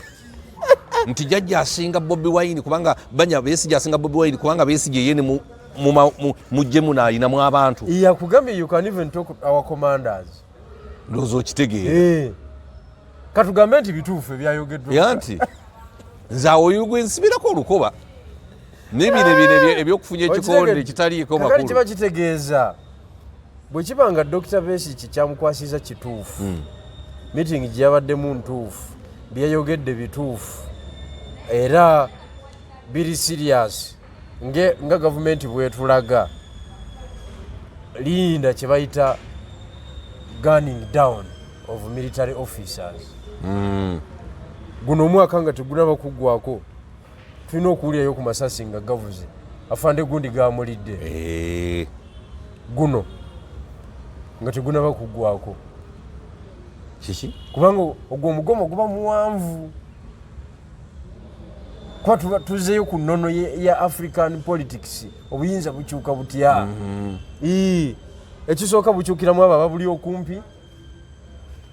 nti jjajja asinga Bobi Wine, kubanga banya Besigye asinga Bobi Wine, kubanga Besigye ye ne mu Mujje munaalinamu abantu.
Yakugambye, "You can even talk to our commanders."
Ndowooza okitegeera.
Eh. Katugambe nti bituufu ebyayogeddwa.
Ya nti nze awo oyo gwe nsibirako olukoba nebino bino ebyokufunya ekikonde ekitaliiko
Kakati kiba
makulu.
Kitegeeza bwe kiba nga Dr Besigye kyamukwasiza kituufu, meeting gye yabaddemu ntuufu, byeyayogedde bituufu era biri serious nga gavumenti bwetulaga, linda kye bayita gunning down of military officers. Guno omwaka nga tegunaba kuggwako, tulina okuwulirayo ku masasi nga gavuze, afande gundi gamulidde. Guno nga tegunaba kuggwako.
Kiki?
Kubanga ogwo omugomo guba muwanvu, kuba tuba tuzeeyo ku nnono ya African politics. Obuyinza bukyuka butya? Ii, ekisooka bukyukiramu abo ababuli okumpi,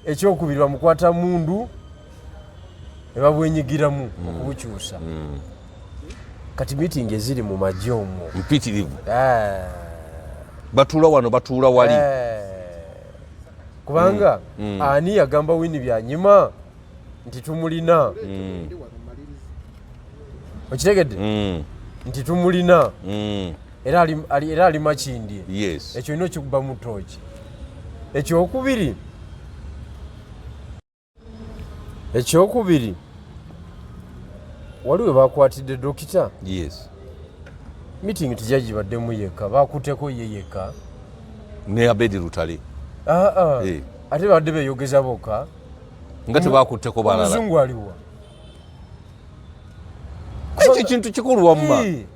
ekyokubiri bamukwata mundu ne babwenyigiramu okubukyusa. Kati meeting eziri mu magye omwo
mpitirivu.
Ah.
Batuula wano, batuula wali.
Eh, kubanga ani yagamba Winnie Byanyima nti tumulina? Okitegedde? Nti tumulina. Era ali Makindye. Ekyo olina okikuba mu tooki. Ekyokubiri, waliwo bakwatidde dokita. Meeting tejagibaddemu yekka, bakutteko ye yekka.
Ne Abedi Lutale.
Aa.
Eh.
Ate babadde beyogeza bokka.
Nga tebakutteko balala.
Omuzungu aliwa?
Ekyo kintu kikulu wamma.
Ii.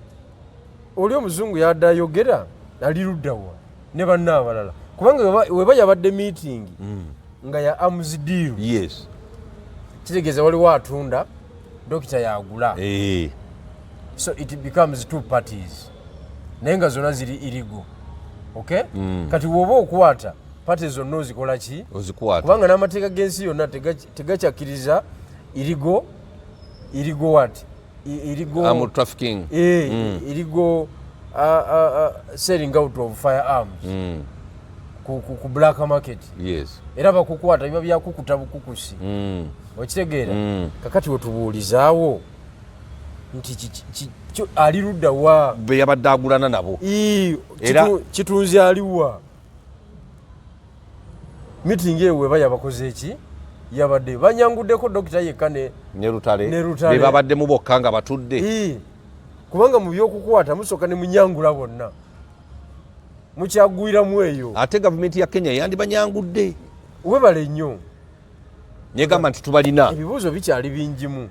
Oli omuzungu yadde ayogera ali luddawa ne banne abalala? Kubanga weba yabadde meeting nga ya arms deal, kitegeeza waliwo atunda, dokita yagula. So it becomes two parties, naye nga zonna ziri illegal, okay? Kati woba okwata party zonna, ozikola ki?
Ozikwata.
Kubanga n'amateeka g'ensi yonna tegakyakkiriza illegal what? Illegal
Arm trafficking.
Eh, illegal selling out of firearms ku black market. Era bakukwata, biba byakukuta bukukusi. Okitegeera? Kakati wetubuulizaawo nti ali ludda wa?
Be yabadde agulana nabo.
Ii, kitunzi aliwa? Meeting eyo weba yabakoze eki, yabadde banyanguddeko dokita yekka ne
ne Lutale.
Ne Lutale.
Be babaddemu bokka nga batudde.
Ii, kubanga mu byokukwata musooka ne munyangula bonna, mukyagwiramu eyo.
Ate gavumenti ya Kenya yandibanyangudde.
Webale nnyo.
Negamba nti tubalina.
Ebibuuzo bikyali bingimu,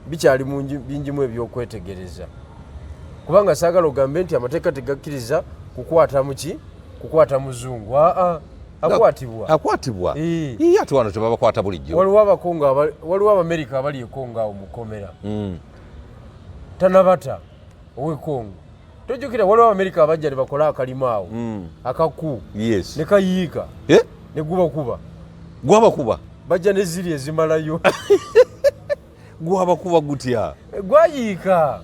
bikyali bingimu ebyokwetegereza, kubanga saagala ogambe nti amateeka tegakkiriza kukwata muki, kukwata muzungu. Aa, akwatibwa.
Akwatibwa.
Ii.
Ii, ate wano tebabakwata bulijjo.
Waliwo Abakongo waliwo Abamerika abali e Kongo awo mukomera. Tanabata ow'e Kongo, tojjukira waliwo Abamerika abajja ne bakola akalimu awo akaku ne kayiika
Eh?
ne gubakuba.
Gwabakuba?
Bajja ne ziri ezimalayo.
Gwabakuba gutya?
Gwayiika,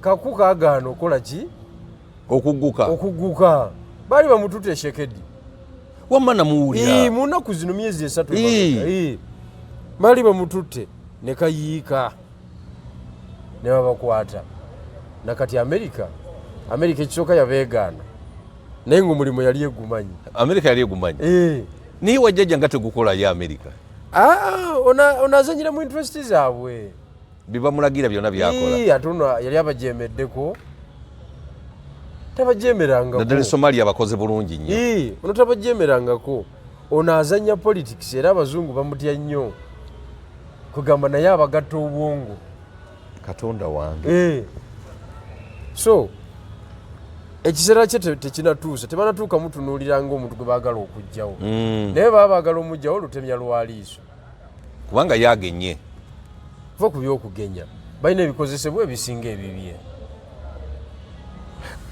kaku kagaana okola ki?
Okugguka.
Okuguka. Baali bamututa Tshisekedi.
Wamma namuwulira.
Mu nnaku zino myezi 3
Ii.
emabega. Ii. Baali bamututte ne kayiika ne babakwata. Nakati Amerika ekisooka yabeegaana, naye nga omulimu yali egumanyi.
Amerika yali egumanyi. Naye wajjajja nga tegukolayo Amerika.
Ah, ono azanyira mu interest zaabwe.
Bibamulagira byonna byakola.
Ii, ate ono yali abajemeddeko, tabajemerangako.
Naddala Somalia bakoze bulungi nnyo.
Ii, ono tabajemerangako, ono azanya politics, era abazungu bamutya nnyo, kugamba naye abagatta obwongo.
Katonda wange.
Eh. So ekiseera kye tekinatuuse, tebanatuuka mutunuulira ngaomuntu gwe baagala okugjawo. Naye baba baagala omugjawo lutemya lwaliiso.
Kubanga yagenye.
Va ku byokugenya, balina ebikozesebwa ebisinga ebibye.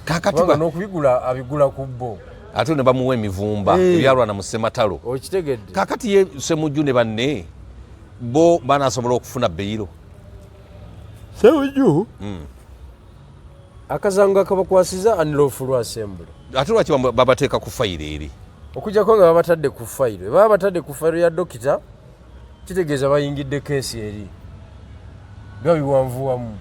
Kakati
kubanga n'okubigula abigula ku bo.
Ate ne bamuwa emivumba. Ebyalwana mu ssematalo.
Okitegedde?
Kakati ye Semujju ne banne bo banasobola okufuna bail?
Semujju Akazango akabakwasiza unlawful assembly.
Ate lwaki babateeka ku fayiro eri?
Okujjako nga babatadde ku fayiro, baba batadde ku fayiro ya dokita, kitegeeza bayingidde keesi eri, biba biwanvuwamu.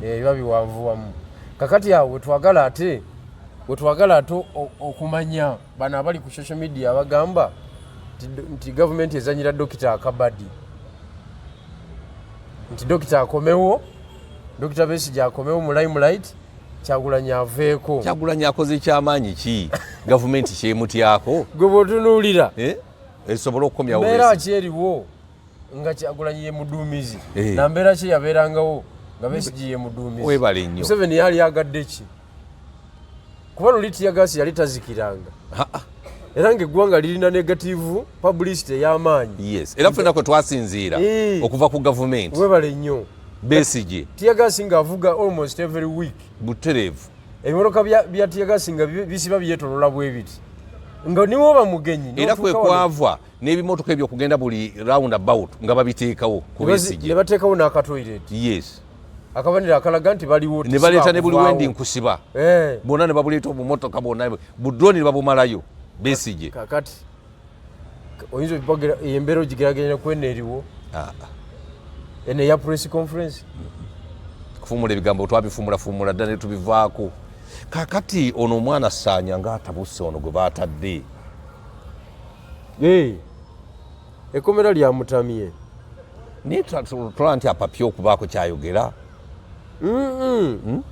Biba biwanvuwamu. Kakati awo wetwagala ate okumanya bano abali ku social media abagamba nti gavumenti ezanyira dokita akabadi, nti dokita akomewo, Dokita Besigye akomewo mu limelight, Kyagulanyi aveeko.
Kyagulanyi akoze kyamaanyi ki gavumenti kyemutyako?
Gwe bwotunuulira
Esobole okukomyawo
mbeera
Besigye.
Ki eriwo nga Kyagulanyi ye muduumizi?
Eh.
Na mbeera ki yabeerangawo nga Besigye ye muduumizi?
Webale nnyo.
Museveni yali agadde ki? Kuba luli tear gas yali tazikiranga, era ngaeggwanga lirina negative publicity ey'amaanyi.
Yes, era ffenna kwe twasinziira okuva ku gavumenti.
Webale nnyo.
Besigye.
Tear gas ng'avuga almost every week.
Butereevu.
Ebimotoka bya tear gas nga bisiba byetolola bwe biti, nga niwoba mugenyi
Era kwe
n'otuuka wano.
Kwava n'ebimotoka ebyo okugenda buli round about nga babiteekawo ku
Ne
Besigye.
bateekawo n'akatoilet, akabonero akalaga nti baliwo.
Ne baleeta ne buli
Tesiba
wendi
kuvaawo.
nkusiba bonna ne babuleeta obumotoka bwonna, budroni ne babumalayo Besigye.
Kakati oyinza embeera ogigeraganya kweno eriwo, eno eya press conference?
Kufumula ebigambo twabifumulafumula dda ne tubivaako. Kakati ono omwana Saanya ng'atabuse, ono gwe baatadde.
Ekkomera lyamutamye.
Naye tulaba nti apapye okubaako kyayogera.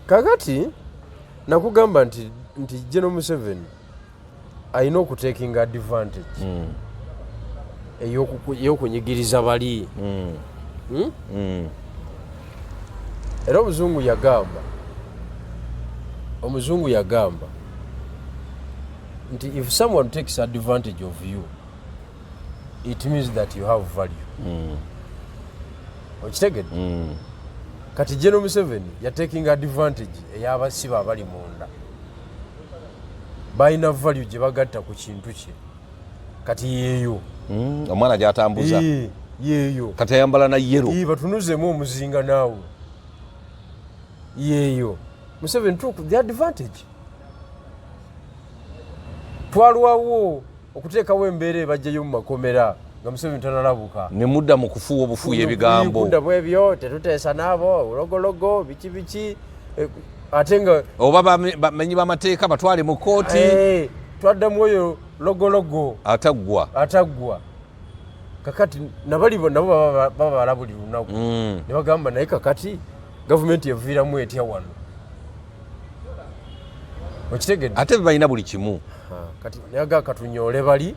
Kakati nakugamba nti General Museveni alina okutekinga advantage ey'okunyigiriza bali. Hmm? Era omuzungu yagamba nti if someone takes advantage of you, it means that you have value. Okitegedde? Kati General Museveni yatekinga advantage ey'abasibe abali munda, balina value gye bagatta ku kintu kye. Kati yeeyo.
Omwana gyatambuza.
Yeeyo.
Kati ayambala na yellow.
Batunuzeemu omuzinga naawe. Yeeyo, Museveni took the advantage. Twalwawo okuteekawo embeera ebajjayo mu makomera nga Museveni tanalabuka.
Ne mudda mu kufuuwa obufuuya ebigambo.
Kunda bwebyo, tetuteesa naabo, logologo, biki biki. Ate nga
Oba bamenyi b'amateeka batwale mu kooti.
Twaddamu oyo logologo.
Ataggwa.
Ataggwa. Kakati nabali nabo babala buli lunaku ne bagamba, naye kakati gavumenti eviiramu etya wano? Okitegedde?
Ate balina buli kimu.
Kati naga katunyoole bali.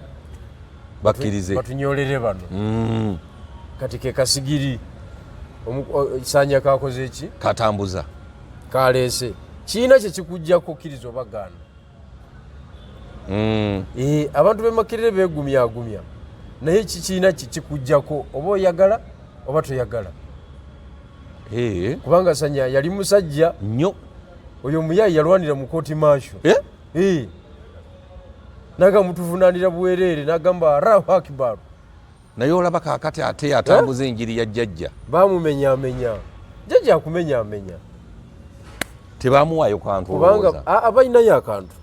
Bakkirize.
Batunyolere bano. Kati ke kasigiri Saanya kakoze eki?
Katambuza.
Kaleese kiina kyekikujjako, kkiriza oba gaana. Abantu b'emakirire beegumyagumya, naye kikiina kikikujjako oba oyagala oba toyagala. Kubanga Sanya yali musajja
nnyo.
Oyo omuyayi yalwanira mu kooti martial.
Eh?
Naga mutuvunaanira bwereere, nagamba Allahu Akbar.
Naye olaba kaakati ate atambuza enjiri ya jjajja.
Bamumenyamenya, jjajja akumenyamenya.
Tebamuwaayo kantu.
Kubanga
Olowooza
balinayo akantu.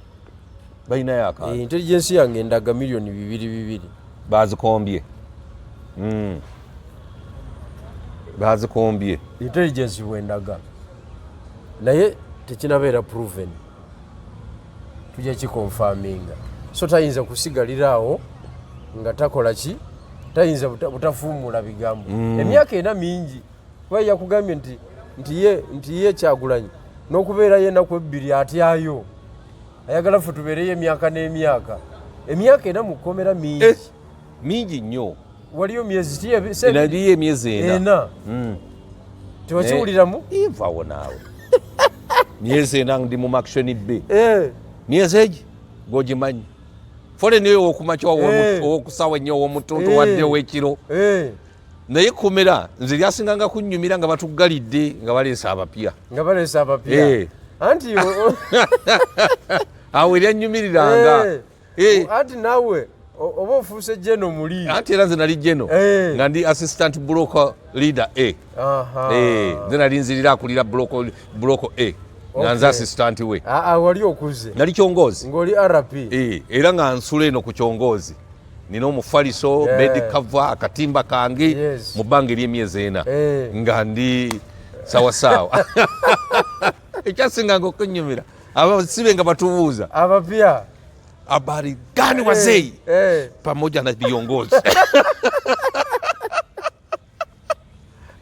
Balinayo akantu.
Intelligence yange endaga miliyoni 2 2.
Bazikombye. Bazikombye.
Intelligence bwendaga, naye tekinabeera proven, tujja kiconfirminga. So tayinza kusigalira awo nga takola ki, tayinza butafuumula bigambo. Emyaka 4 mingi, kuba yakugambye nti ye Kyagulanyi n'okubeerayo enaku 2 atyayo, ayagala ffe tubeereyo emyaka n'emyaka. Emyaka 4 mu kkomera mingi.
Eh, mingi nnyo.
Waliyo myezi
Naliyo emyezi 4.
4. Tewakiwuliramu?
Nvawo naawe, myezi 4 ndi mu maction b.
Eh.
Myezi egi gwogimanyi, foleni oyo owokumakya,
Eh.
owokusawa ennyo, owomutuntu,
Eh.
wadde owekiro.
Eh.
Naye komera nze lyasinganga kunnyumira nga batuggalidde nga baleese abapya.
Nga baleese abapya.
Eh.
Anti
Awo eryannyumiriranga.
Anti naawe Oba ofuuse geno muli.
Anti era nze nali geno nga ndi assistant block leader A. Nze nali nzirira akulira block A nga nze assistant we.
Wali okuze.
Nali kyongozi.
Ng'oli RP.
Era nga nsula eno ku kyongozi. Nina omufaliso, bed cover, akatimba kange mu bbanga ery'emyezi 4 nga ndi sawasawa. Ekyasinganga okunyumira abasibe nga batubuuza
abapya
habari gani wazee pamoja na viongozi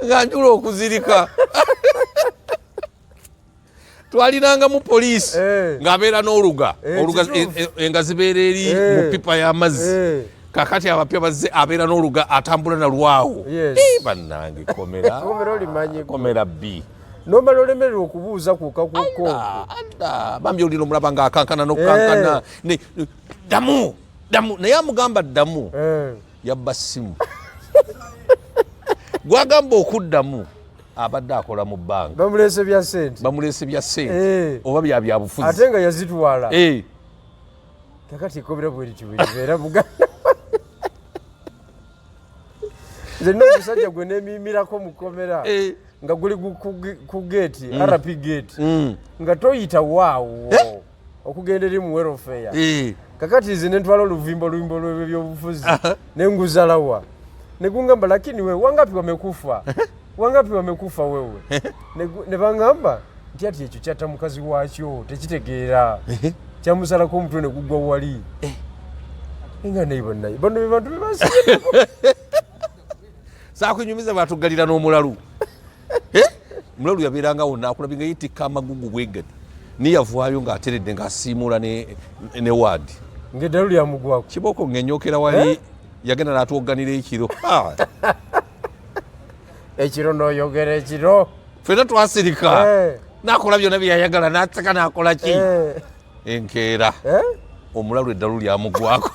nga njula okuzirika. Twalinangamu poliisi ng'abeera n'oluga oluga enga zibeera eri mu pipa y'amazzi. Kakati abapya bazze abeera n'oluga atambula nalwawo. Bannange komera komera B
nomala olemererwa okubuuza kwokka kwokka.
Bambi olina omulaba ng'akankana n'okukankana ddamu ddamu, naye amugamba ddamu yabba ssimu. Gwagamba okuddamu abadde akola mu bbanga,
bamuleese bya ssente,
bamuleese bya ssente oba bya byabufuzi,
ate nga yazitwala. Kakati ekkomera bwe lityo bwe libeera Buganda. Nze nina omusajja gwe neemiimirako mu kkomera nga guli ku geeti, RP geeti, nga toyita waawo okugenda eri mu welfare. Kakati nze ne ntwala oluvimbo oluvimbo lw'ebyobufuzi ne nguzalawa ne gungamba, lakini wewe wangapi wamekufa? Wangapi wamekufa wewe? Ne bangamba nti ati ekyo kyatta mukazi waakyo tekitegeera, kyamusalako omutwe ne gugwa wali. Nga naye bannaye bano be bantu be basiye.
Saakunyumiza batugalira n'omulalu. Mulalu yabeeranga wonna akulabye nga yeetikka amagugu bwegati, niye yavaayo ng'ateredde ng'asiimuula ne waadi
ng'eddalu lyamugwako
kibooko ng'enyookera wali yagenda n'atwogganira ekiro.
Ekiro n'oyogera ekiro
ffenna twasirika n'akola byonna bye yayagala n'aseka n'akola ki enkeera omulalu eddalu lyamugwako.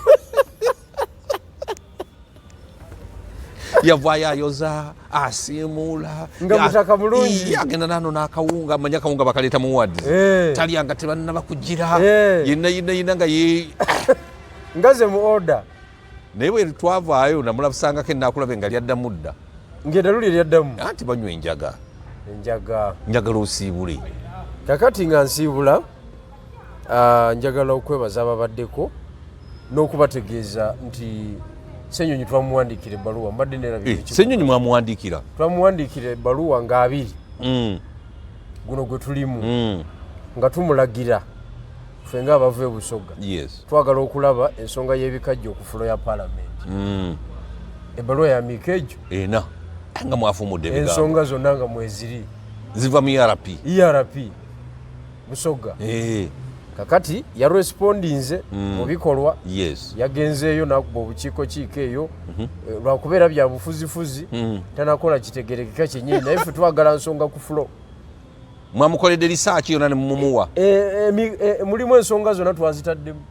Yavaayo ayoza asiimuula
nga mutaka bulungi,
agenda nano n'akawunga, amanyi akawunga bakaleeta mu wadi talya nga tebannaba kugira yenna yenna yenna nga ye
ngaze mu order.
Naye bwe twavaayo namulabusangako ennaakulabe nga lyaddamu dda,
ng'eddalu lye lyaddamu.
Anti banywa enjaga.
Enjaga
njagala osiibule.
Kakati nga nsiibula, njagala okwebaza ababaddeko n'okubategeeza nti Ssenyonyi twamuwandiikira ebbaluwa. Mbadde nerabye.
Ssenyonyi mwamuwandiikira?
Twamuwandiikira ebbaluwa nga 2 guno gwe tulimu, nga tumulagira ffe ng'abava e Busoga twagala okulaba ensonga y'ebikajjo ku floor ya palamenti. Ebbaluwa ya miika egyo
4 nga mwafumudde
ebigambo, ensonga zonna nga mweziri
ziva mu ERP.
ERP Busoga. Kakati yarespondinze mu bikolwa, yagenzeeyo n'akuba obukiiko kiiko eyo, lwakubeera bya bufuzifuzi tanakola kitegerekeka kyennyini, naye ffe twagala nsonga ku floor.
Mwamukoledde research yonna ne mumuwa?
Mulimu ensonga zonna twazitaddemu.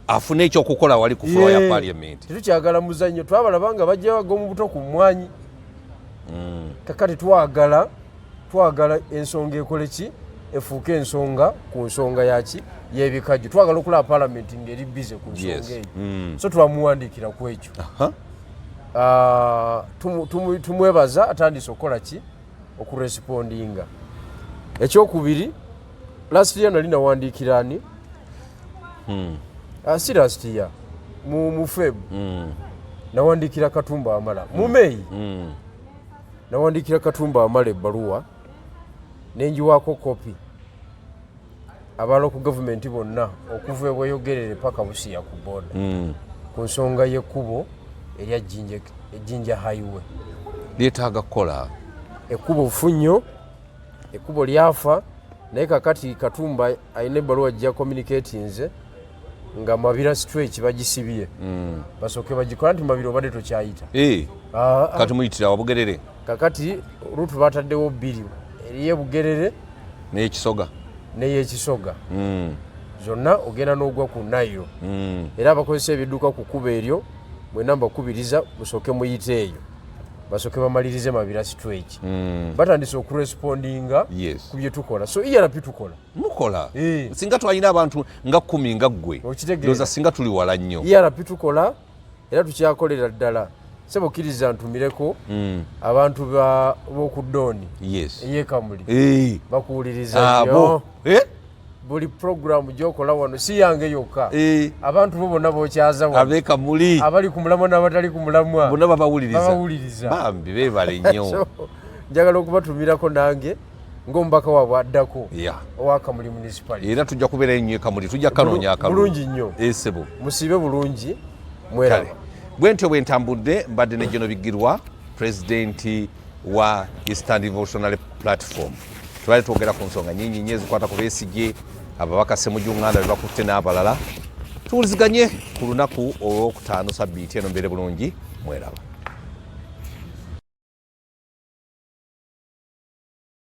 Afune ekyokukola wali ku floor ya parliament.
Tetukyagala muzannyo, twabalaba nga bajja bagwa mu buto ku mmwanyi. Kakati twagala ensonga ekole ki, efuuke ensonga ku nsonga yaki y'ebikajjo. Twagala okulaba palamenti ng'eri busy ku nsonga eyo, so twamuwandiikira ku ekyo. Tumwebaza atandise okukola ki, okurespondinga. Ekyokubiri, last year nali nawandiikira ani, si last year, mu Feb nawandiikira Katumba Wamala, mu May nawandiikira Katumba Wamala ebbaluwa nenjiwaako kopi abala ku gavumenti bonna okuva ebweyogerere paka Busiya ku boda, ku nsonga y'ekkubo erya Jinja Highway.
Lyetaaga kukola.
Ekkubo fu nnyo, ekkubo lyafa, naye kakati Katumba alina ebbaluwa gya communicatinze nga Mabira stretch bagisibye, basooke bagikola nti Mabira obadde tokyayita.
Kati muyitira wa Bugerere?
Kakati route bataddewo 2, eriyo Bugerere
n'Ekisoga,
n'eyekisoga, zonna ogenda n'ogwa ku Nairo. Era abakozesa ebidduka ku kkubo eryo mwena mbakubiriza musooke muyite eyo, basooke bamalirize Mabira stretch. Batandise okurespondinga ku bye tukola, so ERP tukola.
Mukola. Singa twalina abantu nga 10 nga ggwe, ndowooza singa tuli wala nnyo.
ERP tukola. Era tukyakolera ddala. Sebo, kkiriza ntumireko abantu b'oku Dooni ey'ekamuli. Bakuwuliriza nnyo. Buli programu gyokola wano si yange yokka. Abantu bo bonna bokyaza wano,
abekamuli,
abali ku mulamwa n'abatali ku mulamwa,
bonna babawuliriza.
Babawuliriza.
Bambi beebale nnyo.
So, njagala okubatumirako nange ng'omubaka waabwe addako owa Kamuli Municipality.
Era tujja kubeerayo nnyo ekamuli, tujja kanoonya akalulu.
Bulungi nnyo.
Esebo.
Musiibe bulungi, mweraba.
Kale bwe ntyo bwe ntambudde, mbadde ne General Bigirwa, pulezidenti wa Eastern Revolutionary Platform. Tubadde twogera ku nsonga nyingi nnyo ezikwata ku Besigye, ababaka Ssemujju Nganda be bakutte n'abalala. Tuwuliziganye ku lunaku olwokutaano sabbiiti eno. Mbeere bulungi, mweraba.